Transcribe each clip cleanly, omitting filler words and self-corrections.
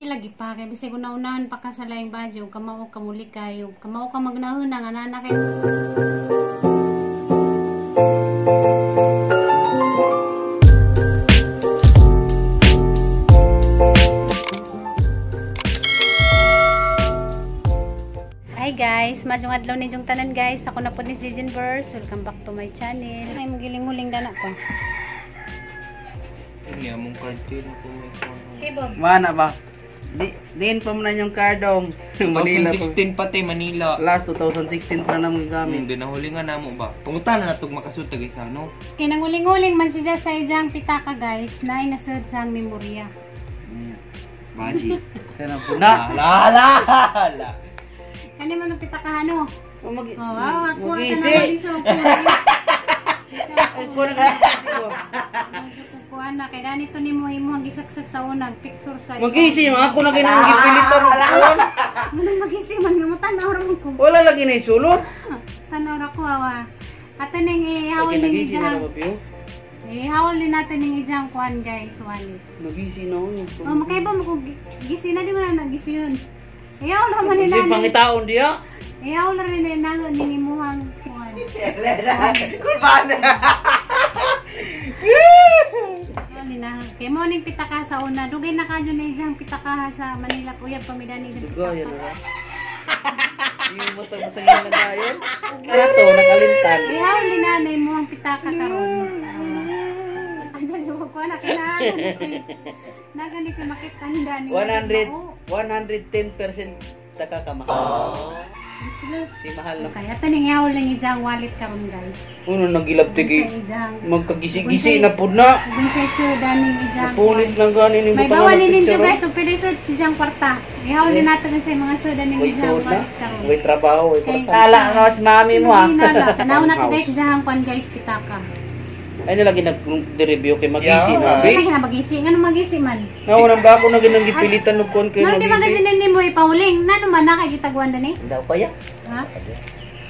Lagi pa kay bisag una-unahan pa ka sa laing badyo, kamao ka mulikay, ug kamao ka magnahuna nga nana kay. Hi guys, madyong adlaw ninyong tanan guys. Ako na po ni si Jinverse. Welcome back to my channel. Ay magiling-huling dana ko. Ini among card din ako may kuwan. Sibog. Mana ba? Diin pa mo na yung cardong. Manila pa. 2016 pati Manila. Last 2016 pa na naman gamit. Hindi na huli nga namo ba. Pangutan na natog makasud tagay sa ano. Kay nanguling-huling man siya sa ijang pitaka guys, na nasud sa ang memorya. Baji. Sana po na. La la la. Kani man ang pitaka ano? Oh, mag Oh, wow, ako ang Mag-isi. tanawin Ko na Kuan na kay ganito nimo imong gisaksak sa unang picture sa Mag-isi man ako na ginang gipilitan og kuwan. Nganong mag-isi man nga mo tan-aw ra man ko. Wala lagi na sulot. Tan-aw ra ko awa. Ato ning ihawol Lagi ning nag-isi na ijang. ba piyo? Ihawol ni natin ning ijang kuan guys, wallet. Nag-isi na ako. Oh, makaiba mo kung gisi na di man na nagisi yun. Ihawol ra man ni Hindi nanay. pangitaon diya. Ihawol ra ni nanay ning imuhang kuan. Kulbana. Ihawol ni na. Kay mo ning pitaka sa una, dugay na kadyo na ijang pitaka sa Manila puyab pamidani ng Dugay pitaka. na. Yung mo masangin na dayon. Kaya to nakalintan. Ihawol ni nanay mo ang pitaka karon. Ansa siya ko na kailangan ko. Nagani ko makita ni dani. 100 110% taka ka mahal. Sus. Si mahal na. Kaya taning ihawol lang ijang wallet karon guys. Uno nagilab Sa tigi. ijang. Magkagisi-gisi na pud na. Kung sa daning ijang. Punit lang gani ning May butangan bawa ng ni ninyo picture. guys, so pilisod si Jang kwarta. Ihawol ni natin sa mga suda ning Way ijang suod na. wallet karon. Way trabaho, way Kay- kwarta. Ala nga si mami mo ha. Hinala. Tanaw na to guys, ijang kwan guys pitaka. Ay nila ginag-review kay magisi Yeah. na bi. Ay na magisi, ngano magisi man. Nauna ba ako na ginang gipilitan og kuan kay Ngano di magisi. magasi nimo ipauling? Nano man na kay gitagwan dani? Daw pa ya. Ha?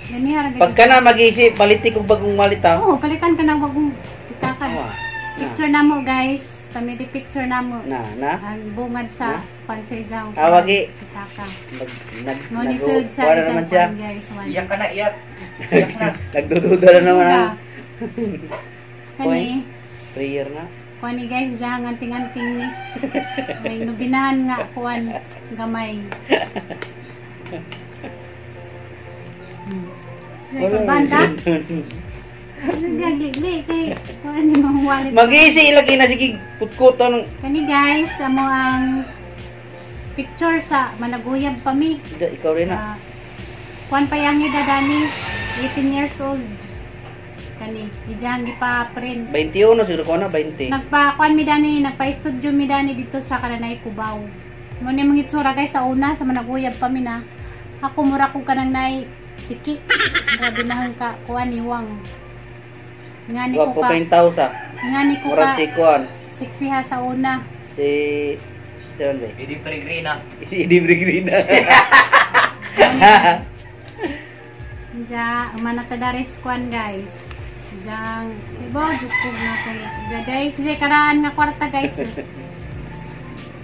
Gani ra Pagka na magisi, paliti kog bagong malit ha. Oo, palitan ka ng bagong pitaka. Ah, na. Picture namo guys, family picture namo. Na, na. Ang bungad sa kwan sa ijang Ah, wagi. pitaka. Nag nag Mo ni sud sa wala ijang naman siya. kwan guys. Wallet. Iyak ka na, iyak. Iyak na. Nagdududa na naman ang Kani, prayer na. kuan ni guys, diyang anting-anting ni. May nubinahan nga kuan gamay. Wala banda. Gagli kay kuan ni mong wallet. Magisi lagi na sige putkuton. Kani guys, amo ang picture sa managuyab pa mi. Da, ikaw rin na. Ah, kuan pa yang edad ani, 18 years old. Kani, ijang gipa-print. 21 siguro ko na 20. Nagpa kuan mi dani, nagpa-studio mi dani dito sa Kalanay Cubao. Mo ni mga itsura guys sa una sa managuyab pa mi na. Ako mura ko kanang nay tiki. Grabe na hang ka kuan ni Wang. Ngani ko Wapo ka. kayong tao sa. Ngani ko Murag ka si kuan. sexy ha sa una. Si si ano ba? Hindi peregrina. Hindi Brigrina. Diya, manatadaris kuan guys. Diyang, diba, jukog na kay. Diya, guys, diya karaan nga kwarta guys.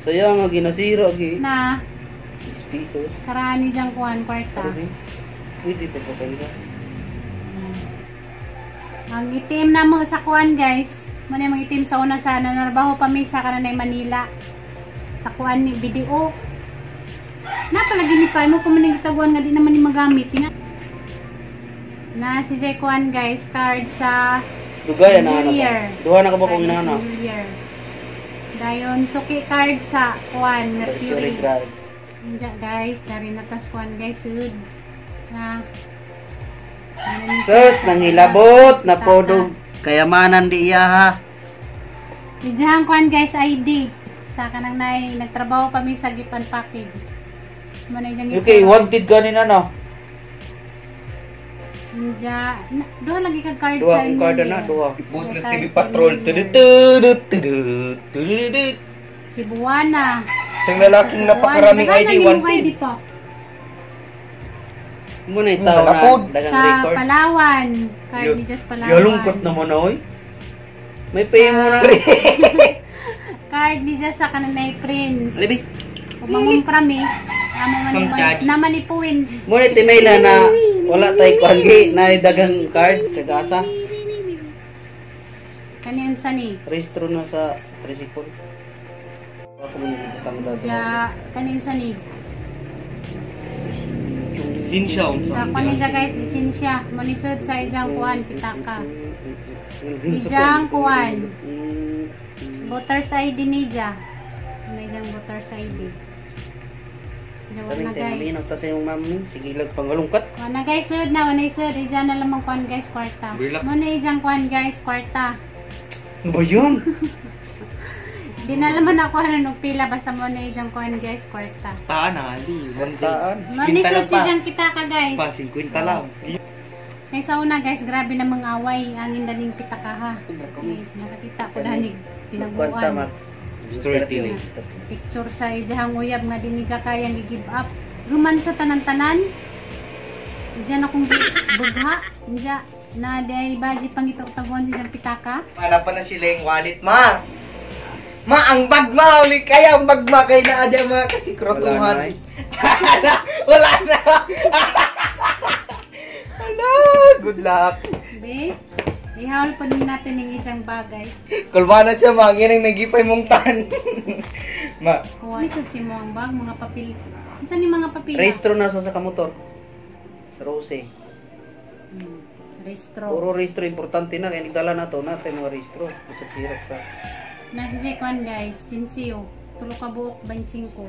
So yan nga ginasiro gi. Na, 6 pesos. karaan ni diyang kuan kwarta. Ano ba? Pwede pa ba kayo? Ang itim na mo sa kuan guys. Muna yung mga itim sa una sa nanarbaho pa mi sa Karanay Manila. Sa kuan ni BDO. Napalagi ni pa mo kung maning gitaguan nga di naman ni magamit nga. Na si Jay kuan guys card sa Dugay na New ano. Year. Duha na ka ba kung Card sa inana? New Year. Dayon suki card sa kuan Mercury Mercury. Drive. Diya guys, dari natas kuan guys sud. Na Sus, nangilabot na podog kayamanan di iya ha. Diyan kuan guys ID sa kanang nay nagtrabaho pa mi sa Gipan Package. Mo na diyang Okay, wanted ganin na. Diya, duha lagi kag card Duha sa akong card New na, Year. duha. Post May na card TV sa Patrol. New Year. Tudu-tudu, tudu-tudu. Si Buwana. Isang lalaking napakaraming Buwana. ID, Daghan na nimo wanted. ID pa. Mo na itaw na Napod. dagang Sa record. Palawan. Card ni Just Palawan. Yalungkot naman na oy. May pay mo na. Card ni Just sa kanang nay Prince. Libi. Kung mangumpra mi, amo man ni Kang daddy. naman ni points. Mo ni timaila na wala tay kuan gi na dagang card sa gasa. Kani unsa ni? Rehistro na sa tricycle. Ako mo nang dad. Ja, kani unsa ni? Sinsya Sa kuan ni ja guys, lisensya. Manisod sa ijang kuan pitaka. Ijang kuan. Voters ID ni ja. Ano ijang voters ID? Ja Kaming na tayo maminaw guys. ta sa iyong mami. Sige lang pangalungkat. Wala guys, sir na, wala sir. Ija na lamang kuan guys, kwarta. Relax. Muna ijang kuan guys, kwarta. Ano ba yun? Di na laman ako ano og pila basta mo na ijang kuan guys, kwarta. Taan na, ali. Taan. Muna 50 sir lang si pa. ijang kita ka guys. Pa, 50 lang. Kay sa una guys, grabe na mga away ang indaling pitaka ha. Okay, nakakita ko danig Kwanta tinabuan. mat. Storytelling. Picture sa ijang uyab nga din niya kayang i-give up. Guman sa tanan-tanan. Diyan akong bugha. Diyan na day baji pangitog-taguan si ijang pitaka. Wala pa na sila yung wallet, ma. Ma, ang bag ma, uli kaya ang bag ma kay na adya mga kasikrotuhan. Wala na, eh. Wala na. Wala. Good luck. Be, ihawl pa din natin yung ijang bag, guys. Kulba na siya, ma. Ang nagipay mong tan. Ma, Kuha. Isod si mo ang bag, mga papel. Isa ni mga papel? Rehistro na sa kamotor. Sa Rose. Restro. Puro rehistro importante na kaya nagdala na to natin mga rehistro. Bisag sirap ka. Nasa si Kwan, guys. Sinsio. Tulo ka buok, banching ko.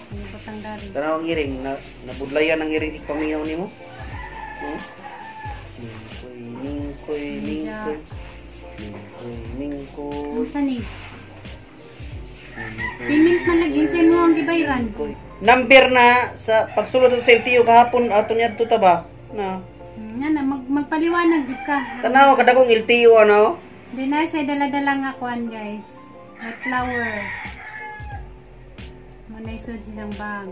Ang batang dari. Tanaw ang iring na nabudlayan ang iring si paminaw nimo. Hmm? Mingkoy, mingkoy, mingkoy. Mingkoy, mingkoy. Unsa ni? Mingkoy, Payment man lagi unsa mo ang gibayran. mingkoy. Number na sa pagsulod sa LTO kahapon ato niya ta ba? Na. Nga na magpaliwanag jud ka. Tanaw kadakong LTO ano? Di na sa dala-dala nga kuan guys. White flower. Mo na isod siyang bag.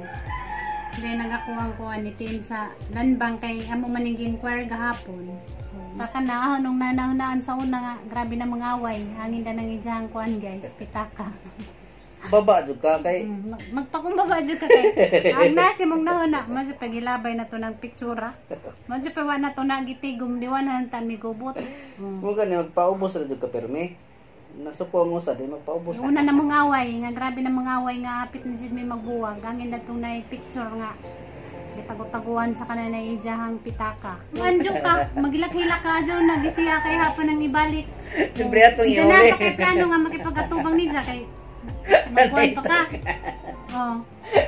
Then nagakuha kuan ni team sa landbank kay amo man ning gi-inquire gahapon. Taka na nung nanahunaan sa una nga grabe na mga away. Angin da nang ijang kuan guys, pitaka. Baba jud ka kay Magpakumbaba jud ka kay. Ang nasi mong nahuna, mas pagilabay na to ng pictura. Mas pa wa na to na gitigom diwan tan mi gubot. Mo gani magpaubos ra jud ka permi. Nasuko ang usa di magpaubos. Una na mga away, nga grabe na mga away nga hapit na jud may magbuwag. Angin na tunay picture nga gitago-taguan sa kanan na ijahang pitaka. Anjo ka, magilak-hilak ka adyo nagisiya kay hapon ang ibalik. Siyempre atong Diyan na iuli. sa kay plano nga makipag-atubang niya kay magkuhan pa ka. Oh.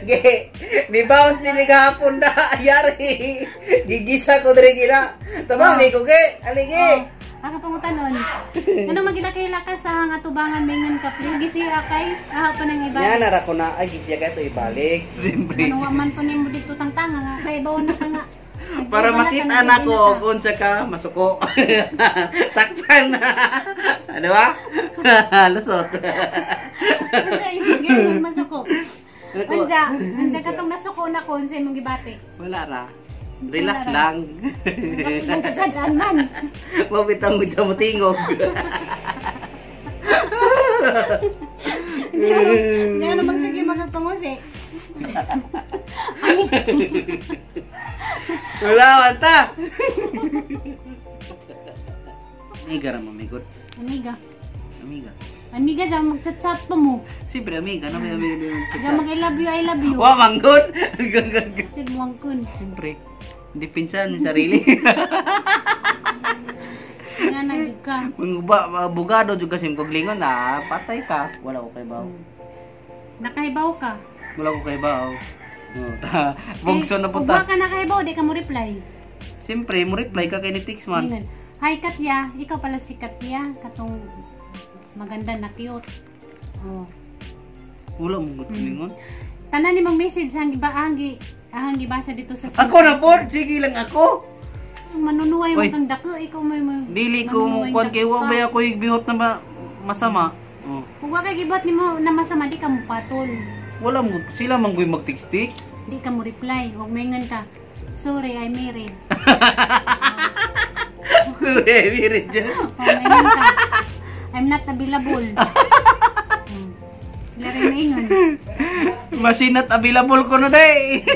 Ge, ni bounce ni gahapon na yari. Gigisa ko diri gina. Tabang ko ge, aligi. Oh. Ako pangutanon. Ano magilak-hilak ka sa hang atubangan mingon ka please gisiya kay hapon ang Nya ibalik. na ra ko na ay gisiya kay to ibalik. Siyempre. Ano wa man to nimo dito tangtanga nga kay bawon na ka nga. Para Nagbuwala makita ka, na ko nagdina ka. kung unsa ka masuko. Sakpan. Ano ba? Lusot. Unsa imong giingon masuko? Ano ko? Unsa katong nasuko na ko unsa imong gibati? Wala ra. Relax Wala ra. lang. Relax lang kasadaan man. Mabitang mo mo tingog. Hindi ano magsige magpangusi. Wala wanta. Amiga ra mamigod. Amiga. Amiga. Amiga dyan magchat-chat pa mo. Siyempre amiga, no may amiga din Dyan mag I love you, I love you. Wa manggod. Jud muangkon. Siyempre. Depensa ng sarili. Nga na jud ka. Mga abogado jud kasi kog lingon na patay ka. Wala ko kay baw. Nakahibaw ka. Wala ko kay baw. Oh, ta. Bugso na Kung punta. ka nakahibaw, di ka mo reply. Siyempre, mo reply ka kay ni text man. Ingon, "Hi Katya, ikaw pala si Katya, katong maganda na cute." Oh. Wala mo gud lingon. Tanan ni mong message ang giba ang gi ang gibasa dito sa Ako na po, sige lang ako. Manunuway mo Uy. kang dako, ikaw may may Dili ko mo manunuway kuan kay dako wa ka. ba ako bihot na masama. Oh. Kung wa kay gibuhat nimo na masama, di ka mo patol. Wala mo sila man goy mag-text. Di ka mo reply, wag maingon ka. "Sorry, I'm married." Mirit dyan. Oh, maingon ka. "I'm not available." Sila rin maingon. Machine not available ko na day.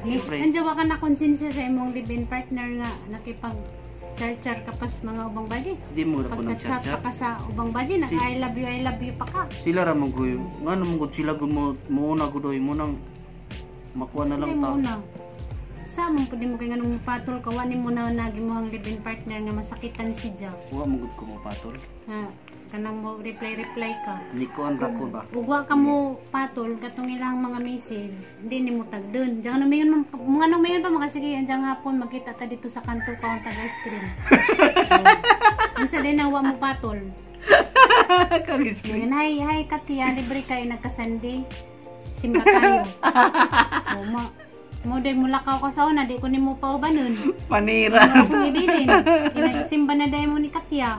Yes. Andiyan wa ka na konsensya sa imong live-in partner nga nakipag char-char ka pas mga ubang baji. Di mo na ko nang Pag-chat pa chat. ka sa ubang baji, nag I love you pa ka. Sila ra man goy. Ngano man gud sila gud mo muuna gud oy mo nang makuha na lang Hindi ta. mo na. Sa mong pwede mo kay nganong patol ka, wani mo na nagi mo ang live-in partner nga masakitan si Jack. Wa man gud ko mo patol. Ha, kanang mo reply-reply ka. Nikuan ra ko ba. Ugwa ka mo patol katong ilang mga message, hindi ni mo tagdon. Diyan ano mayon mga ano mayon pa makasige andiyan hapon magkita ta dito sa kanto ka tag ice cream. So, unsa din na wa mo patol. Kag Ngayon, hi, hi Katia, libre kayo nagka-Sunday. Simba tayo. O, ma, mo day mulakaw ka sa una, di ko nimo paubanon. Panira. Ano akong ibilin? Simba na day mo ni Katia.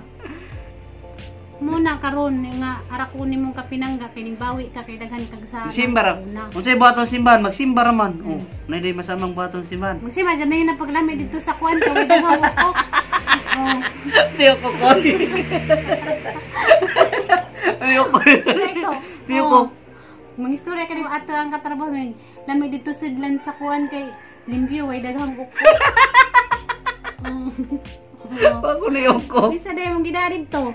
Muna karon nga ara ko nimong kapinangga kay ning bawi ka kay daghan kag sa Simba ra. una. Unsay buhaton simbahan? Magsimba ra man. Oh, nay day masamang buhaton simbahan. Magsimba dyan may napaglami dito sa kuwan kay daghang ko. Oh, Tiyo ko ko. Tiyo ko. sila ito. Tiyo ko. Oh. Mangistorya ka ato ang katrabaho may lami dito sudlan sa kuwan kay limpyo way daghang ko. Oh. Bago na yung ko. Kinsa day mong gidari to?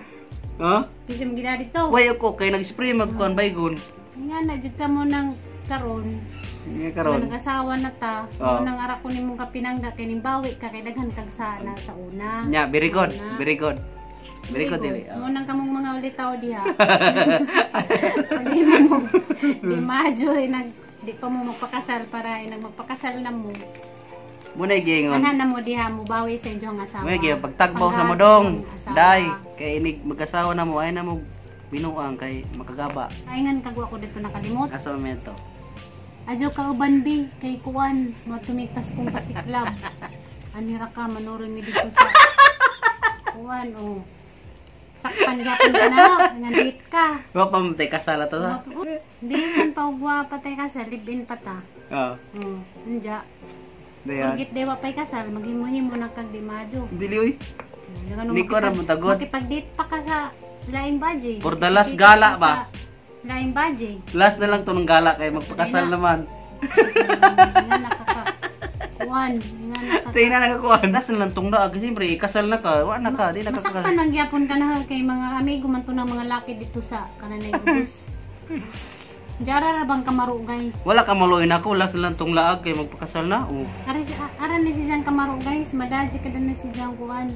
Ha? Kinsa mong gidari to? Way ko kay nag-spray magkuan baygon. Nga na jud ka mo nang karon. Nga Karon karon. nag-asawa na ta. Oo. Oh. Nang ara ko nimong kapinangga kay ning bawi ka kay daghan kag sana sa una. Nya, very good. Una. Very good. Very good dili. Mo nang kamong mga ulitaw diha. Pag mo di madyo eh, nag di pa mo magpakasal para eh, nag magpakasal na mo. Muna giingon. Ana na mo diha mo bawi sa inyong asawa. Muna giingon pagtagbaw sa Panghatag modong. sa asawa. Day kay inig magkasawa na mo ay na mo binuang kay makagaba. Ay ngan kagwa ko dito nakalimot. Asa momento. Adyo ka uban bi kay kuan matumitas kong pasiklab. Anira ka manuroy mi dito sa kuan oh. Sakpan gyapon ka na, nandit ka. Wa pa mo tay kasala to sa. Di san pa ugwa patay kasal, live-in pa ta. Oh. Oh, anja. Dayan. Pagit dewa pa'y kasal, maghimo-himo na kag di madyo. Dili oy. Hindi ko ra mo tagod. Makipag-date pa ka sa laing baje. For the last Makipag-date ka gala ba? sa laing baje. Last na lang to ng gala kay magpakasal naman. Nga nakaka kuan, nga nakaka. Tingnan na nakakuan. Last na lang tong daag siyempre ikasal na ka. Wa na ka, di na ka. Masaktan man gyapon ka na kay mga amigo man to ng mga laki dito sa kananay ubos. Jara ra bang kamaro guys? Wala ka maluin ako, last na lang tong laag kay magpakasal na. Oh. Ara ara ni si Jang kamaro guys, madaji ka na si Jang kuan.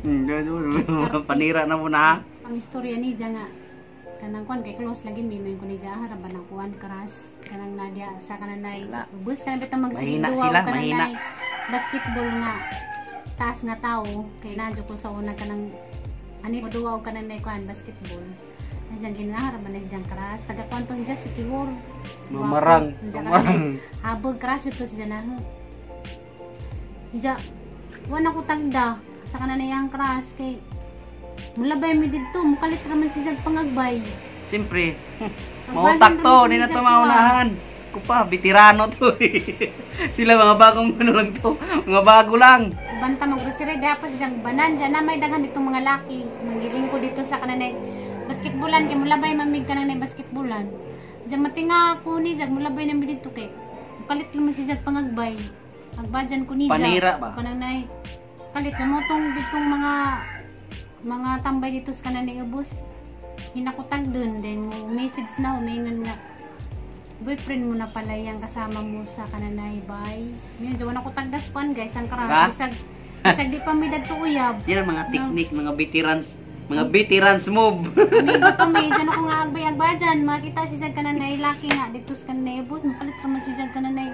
Panira na mo na. Ang istorya ni Jang nga kanang kuan kay close lagi mi may ko ni Jang ra ba nang kuan crush kanang nadya sa kananay Wala. ubos kanang bitang Mahina magsigduwa sila, kananay basketball nga taas nga tao kay nadyo ko sa una kanang ani moduwa og kananay kuan basketball. Na siyang ginahara ba na siyang crush taga kuan to siya si Kihor. Mamarang, mamarang. Habog crush ito siya na. Ja, wala ko tagda sa kananay ang crush kay mulabay mi didto mukalit ra man siya pangagbay. Siyempre, mautak to, di na to maunahan. Kupa, veterano to eh. Sila mga bagong ano lang to, mga bago lang. Banta maggrocery dapat siyang banan dyan na may daghan ditong mga laki. Manggiling ko dito sa kananay basketballan kay mulabay mamig kananay basketballan. Diyan matinga ako ni jag mulabay na mi dito kay mukalit naman siya pangagbay. Agbajan ko ni jag. Panira ba? Kananay kalit na mo tong ditong mga tambay dito sa kananay ubos. Hinakutag dun then mo message na humingan nga boyfriend mo na pala yung kasama mo sa kananay bye. Minsan wala ko tagdas kuan guys ang Ba? karas bisag bisag di pa mi dadto uyab. Yan ang mga technique, mga veterans move. Amigo pa may dyan ako nga agbay agbajan makita si jag kananay laki nga dito sa kananay ubos mapalit ra man si jag kananay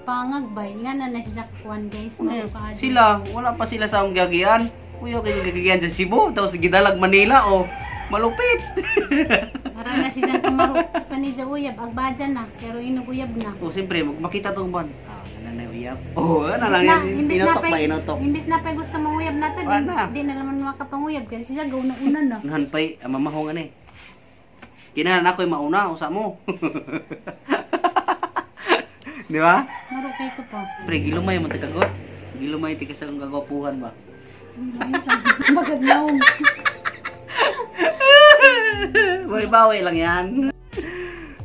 pangagbay nga na na si jag kuan guys. Mao Sila, wala pa sila sa akong gagian. Kuya kayo gagian sa Cebu, tapos gidalag Manila, oh. Malupit. Ara na si jag kamaro pa ni jag uyab agbajan na pero inog uyab na. Oh, siyempre, makita tong ban. Ah, ano na uyab. Oh, ano lang yan. Inutok ba, inutok. Imbis na pa'y gusto mong uyab na ta, Wala na. di na naman makapanguyab. Kaya siya gauna-una na. Unahan pa'y, mamahong ano eh. Kinahan ako'y mauna, usa mo. Di ba? Marukay ko pa. Pre, gilumay mo tikagot. Gilumay tika sa kong kagwapuhan ba? Bagagnaong. Bawi-bawi lang yan.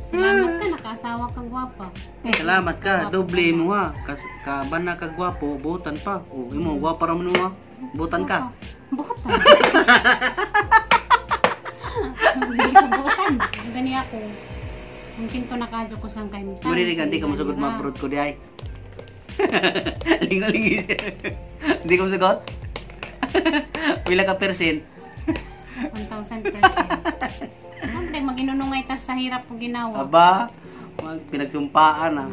Salamat ka, nakaasawa kang gwapa. Salamat ka, doble mo ha. Kas, kaban na ka gwapo, butan pa. O, imo, gwapa ra man mo ha. Butan ka. Butan. Hindi ko butan. Gani ako. Ang kinto na kadyo ko sang kay mitang. Muli ka, hindi ka masagot ma-abroad ko di ay. Lingalingi siya. Hindi ka masagot? Pila ka percent? 1,000%. Ano ba maginunungay tas sa hirap o ginawa? Aba, pinagsumpaan ah.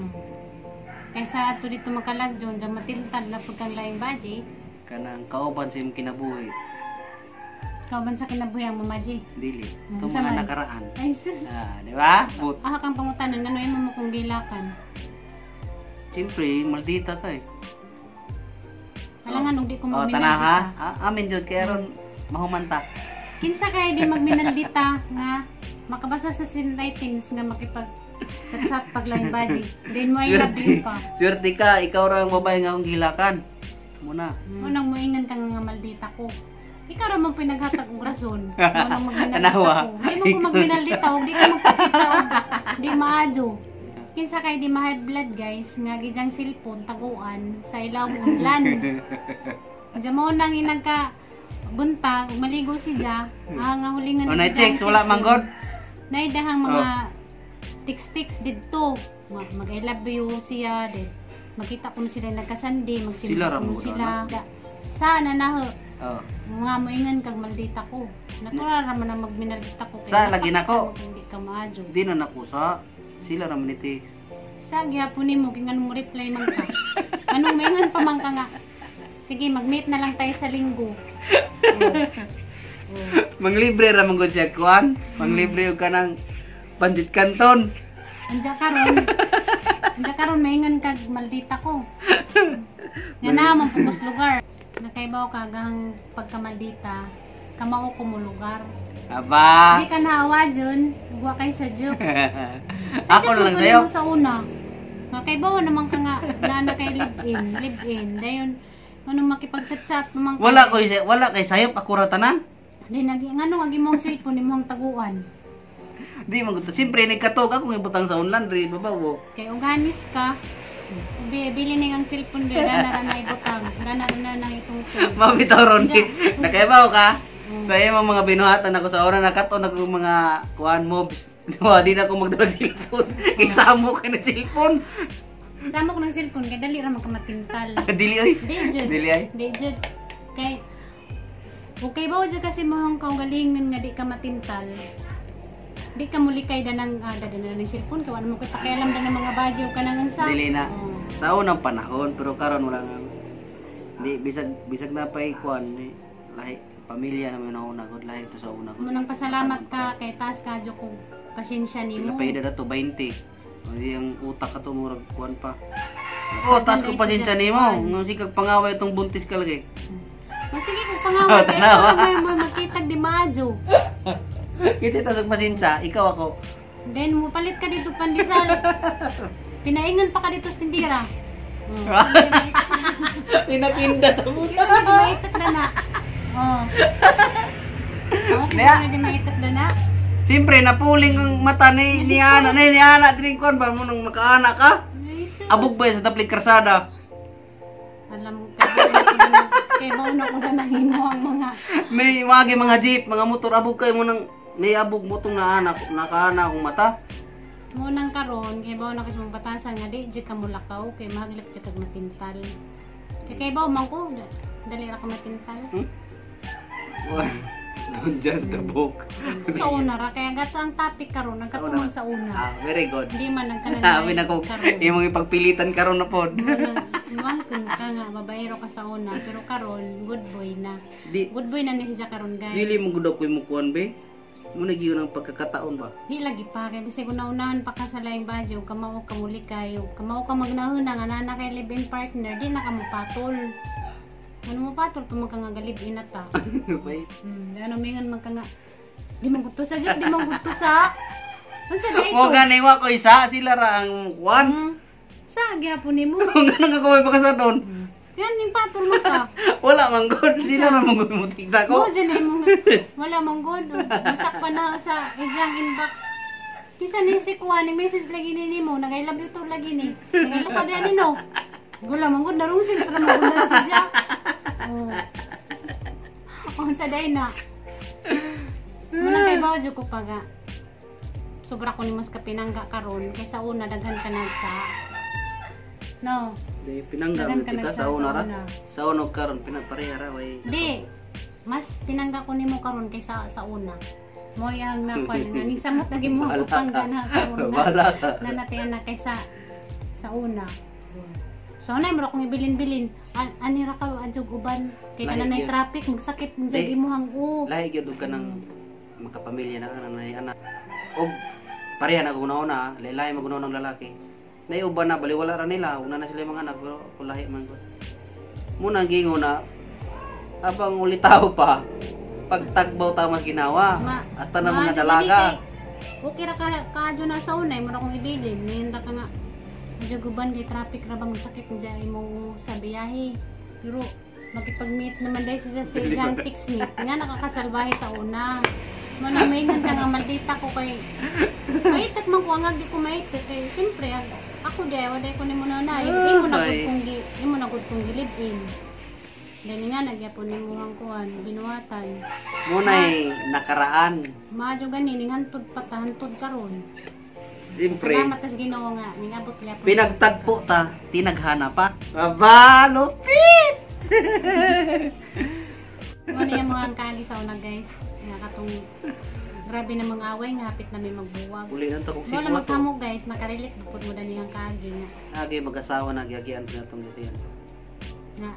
Kaysa ato dito makalagjon, dyan matiltal na pagkang laing baji. Kanang kauban sa imong kinabuhi. Kauban sa kinabuhi ang mamaji. Dili. Itong Sa mga man. nakaraan. Ay sus. Ah, di ba? But, Ah, kang pangutanan, ano yung mo kong gilakan? siyempre, maldita ka eh. Alangan, ug di ko Oh, magminaldita. tanaha. Ah, amin jud kay aron mahumanta. Kinsa kay di magminaldita nga makabasa sa sin items nga makipag chat-chat pag laing baji. Then mo I love you pa. Swerte ka, ikaw ra ang babae nga akong gilakan. Muna. Unang moingan ka nga maldita ko. Ikaw ra man pinaghatag og rason. Unang magminaldita Tanawa. ko. Di mo ko magminaldita og di ka magpakita og di maadyo. Kinsa kay di ma-high blood guys nga gidyang cellphone taguan sa ilaw unlan. Diyan mo nang inagka buntag maligo si Ja, ah, nga hulingan Oh, na ni Jang checks wala cellphone. man god. Naidahang mga tiks-tiks didto. Mag I love you siya din. Makita ko na sila nagkasandi, Sila magsimba ra ko mo sila. Sana na ho, Oh. nga moingan kag maldita ko. Natural ra man ang magminaldita ko. Kay Sa, lagi na ko. napakita mo kung Hindi ka maadyo. Di na nako sa sila ra man ni text. Sa gihapon nimo kay nganong mo reply man ka. Anong moingan pa man ka nga. Sige, mag-meet na lang tayo sa linggo. Manglibre ra man gud siya kuan. Manglibre og kanang Pandit Kanton. Anja karon. Anja karon maingan kag maldita ko. Nga na man pugos lugar. Nakaibaw ka gahang pagkamaldita. Kamao ko mo lugar. Aba. Di ka naawa dyan. Ugwa kay sa joke. Ako na lang sayo. Sa una. Nakaibaw naman ka nga na na kay live in, live in. Dayon ano makipag-chat-chat man ka. Wala ko wala kay sayop ako ra tanan. Di nagi ngano agi mong cellphone imong taguan. Di man gud. Siyempre nagkatog ako ng butang sa online ri babaw. Kay uganis ka. Bili ni ang cellphone be dana ra na ibutang. Dana ra na nang itungtong. Mabitaw ron. Nakaibaw ka. Mm. Sa imong mga binuhatan ako sa ora nakaton ako mga kuan mobs. Diba, di na ako magdala cellphone. Isamo ka na cellphone. Sama ko ng cellphone kay dali ra man ka matintal. Dili oy. Di jud. Dili ay. Di jud. Kay okay ba jud kasi mohong kaugalingon nga di ka matintal. Di ka mulikay danang dana ng cellphone kay wala mo kay pakialam dan ng mga badyo ka nang unsa. Dili na. Oo. Sa unang panahon pero karon wala na. Di bisag na pay kuan di lahi pamilya naman na una gud lahi to sa una gud. Munang pasalamat ka kay taas kadyo kog pasensya Pila nimo. pa edad ato 20. O di ang utak ato murag kuan pa. Oh, taas ko pasensya nimo. Nga sikag pangaway itong buntis ka lagi. Masige kog pangaway kay Tanawa. ikaw mo makitag di maadyo. Kita taas og pasensya, ikaw ako. Then mo palit ka dito pandesal. Pinaingan pa ka dito sa tindira. Oh. Pinakinda ta mo. Di maitak na na. Oh. Oh, Kaya- di maitak na na. Siyempre napuling ang mata ni Ana, ni Ana dining kuan ba mo nung makaana ka? Ay, sus. Abog ba sa taplig karsada? Alam mo, kay baon ako na nahimo ang mga May mga jeep, mga motor abog kay mo nang niabog mo tong naana nakaana akong mata. Munang karon kay baon ako sa mga batasan nga di jud ka mulakaw kay mahaglat jud kag matintal. Kay baon man ko dali ra ka matintal. Why? Don't judge the book. Sa una ra kaya gato ang topic karon ang katumang sa una. Ah, very good. Di man ang kanang Sabi na ko, imong ipagpilitan karon na pod. Muang ka nga babaero ka sa una pero karon good boy na. Di Good boy na ni siya karon guys. dili mo gud ako imong kuan be. Mo na gyud ang pagkakataon ba. Di lagi pa kay bisag una-unahan pa ka sa laing badyo kamao ka muli kayo. Kamao ka magnahuna nga nana kay live-in partner di na ka mopatol. Ano mo patol pa man ka nga live-in na ta. Bay. Ano mingan man ka nga di man gudto sa di man gudto sa. Unsa di Mo ito? gani wa ko isa sila ra ang kuan. Sa gyapon nimo. Ngano nga ko may pagkasadon. Yan ning patol mo ka. Wala man gud, sila ra man gud mo tigda Mo ko. dyan ay mo nga. Wala mong god. Masak pa na sa ijang inbox. Kinsa ni si kuha ni message lagi ni nimo, nag I love you too lagi ni. Nag I love ka ni no. Wala mong god, narungsin para mo na siya. Oh. Unsa day na. Muna kay bawo jud ko paga. Sobra ko nimo sa kapinangga karon kaysa una daghan ka nagsa. No. Di pinangga Daghan mo ka kita nagsa sa una ra. una. Sa una og karon pinapareha ra way. Di, mas tinangga ko nimo karon kaysa sa una. Mo yang nakuan nga ning samot lagi mo Bahala ako pangga ka. na karon na. Bahala ka. Nanatian na kaysa sa una. So na mo akong ibilin-bilin. Ani ra ka adjog uban kay Lahi kana nay gyud. traffic magsakit man jud Di. imuhang o. Lahi gyud og kanang makapamilya na ka na nay anak. Og pareha na kung una, lahi maguna ng lalaki. Nay uban na baliwala ra nila, una na sila yung mga anak pero ako lahi man ko. Muna gingo na habang ulitaw pa pagtagbaw ta mas ginawa. Hasta na mga maadyo dalaga. gani kay okay ra ka kaadyo na sa una mo ra akong ibilin. Ngayon ra ka nga adjog uban kay traffic ra bang sakit man imo sa biyahe. Pero makipag-meet naman dahil siya sa isang text meet nga nakakasalbahe sa una. Mo na maingon ka nga maldita ko kay maitek man ko ang di ko maitek kay siyempre ako di wala ko nimo na na imo na gud Ay. kong gi imo na gud kong gi-live in. Dahil nga nagyapon nimo ang kuan binuhatan. Muna'y nakaraan. Maadyo gani ning hantod pa ta hantod karon. Siyempre, Salamat tas Ginoo nga ningabot gyapon. pinagtagpo ta, tinaghana pa. Aba, lupit! Mo na yung mga ang kagi sa una guys. Nga katong grabe na mga away nga hapit na may magbuwag. Uli nang takong Wala sikwa to. magkamo guys, makarelate bukod mo dani ang kagi nga. Agi mag-asawa na giagian na itong dito yan. Nga